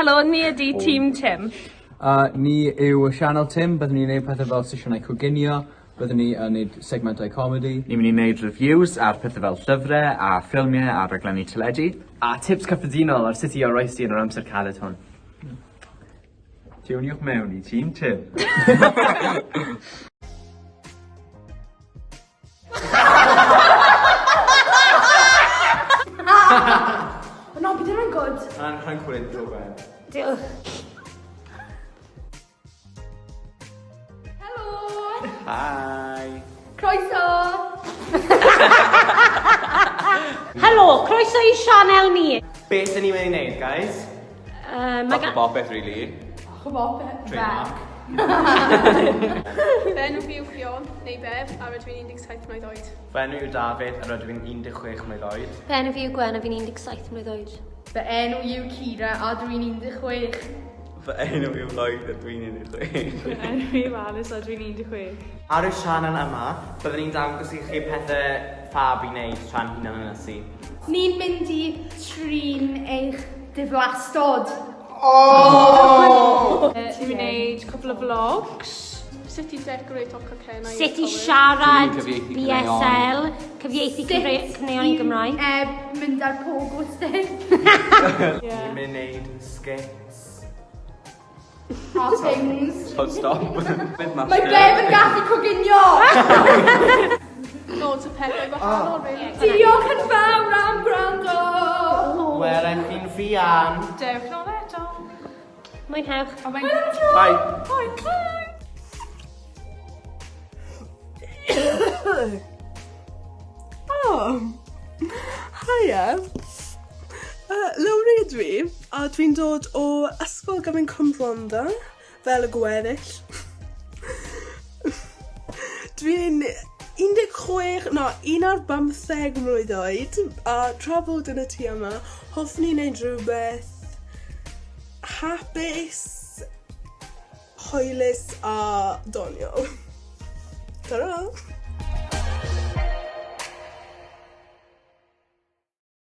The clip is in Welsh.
Helo, ni ydi Tîm Tim. A ni yw y sianel Tim, byddwn ni'n neud pethe fel sesiynau coginio, byddwn ni yn neud segmentau comedi. Ni'n mynd i neud reviews ar pethe fel llyfre a ffilmie a raglenni teledu. A tips cyffredinol ar sut i oroesi yn yr amser caled hwn. Tiwniwch mewn i Tîm Tim. O na, bydd hwnna'n good. Anhygoel program. Diolch. Helo! Hi! Croeso! Helo, croeso i sianel ni. Beth 'dyn ni'n mynd i neud, guys? Yy mae gan... Bopeth rili. Chwbopeth. Trademark. Fy enw fi yw Ffion, neu Bev, a rydw i'n 17 mlwydd oed. Fy enw yw Dafydd a rydw i'n 16 mlwydd oed. Fy enw fi yw Gwen a fi'n 17 mlwydd oed. Fy enw yw Kira a dwi'n 16. Fy enw yw Lloyd a dwi'n 16. Fy enw yw Alice a dwi'n 16. Ar y sianel yma, byddwn ni'n dangos i chi pethe ffab i wneud tra'n hunan ynysu. Ni'n mynd i trin eich diflastod. Oh! Ti'n mynd wneud cwpl o vlogs. Sut i decorate o cacennau. Sut i siarad BSL, cyfieithu caneuon i Gymraeg. Sut i mynd ar pogo stick. Ni'n mynd i wneud skits. A things. Full stop. Mae Bev yn gallu coginio! Loads o pethau gwahanol, really. Diolch yn fawr am gwrando! Welai chi'n fuan. Dewch nôl eto. Mwynhewch. Bye. Bye. Bye. O! Haia. Yy Lowri ydw i, a dwi'n dod o Ysgol Gyfun Cwm Rhondda, fel y gweddill. Dwi'n 16, na, un ar bymtheg mlwydd oed, a tra bod yn y tŷ yma, hoffwn i neud rhywbeth hapus, hwylus a doniol. Tara!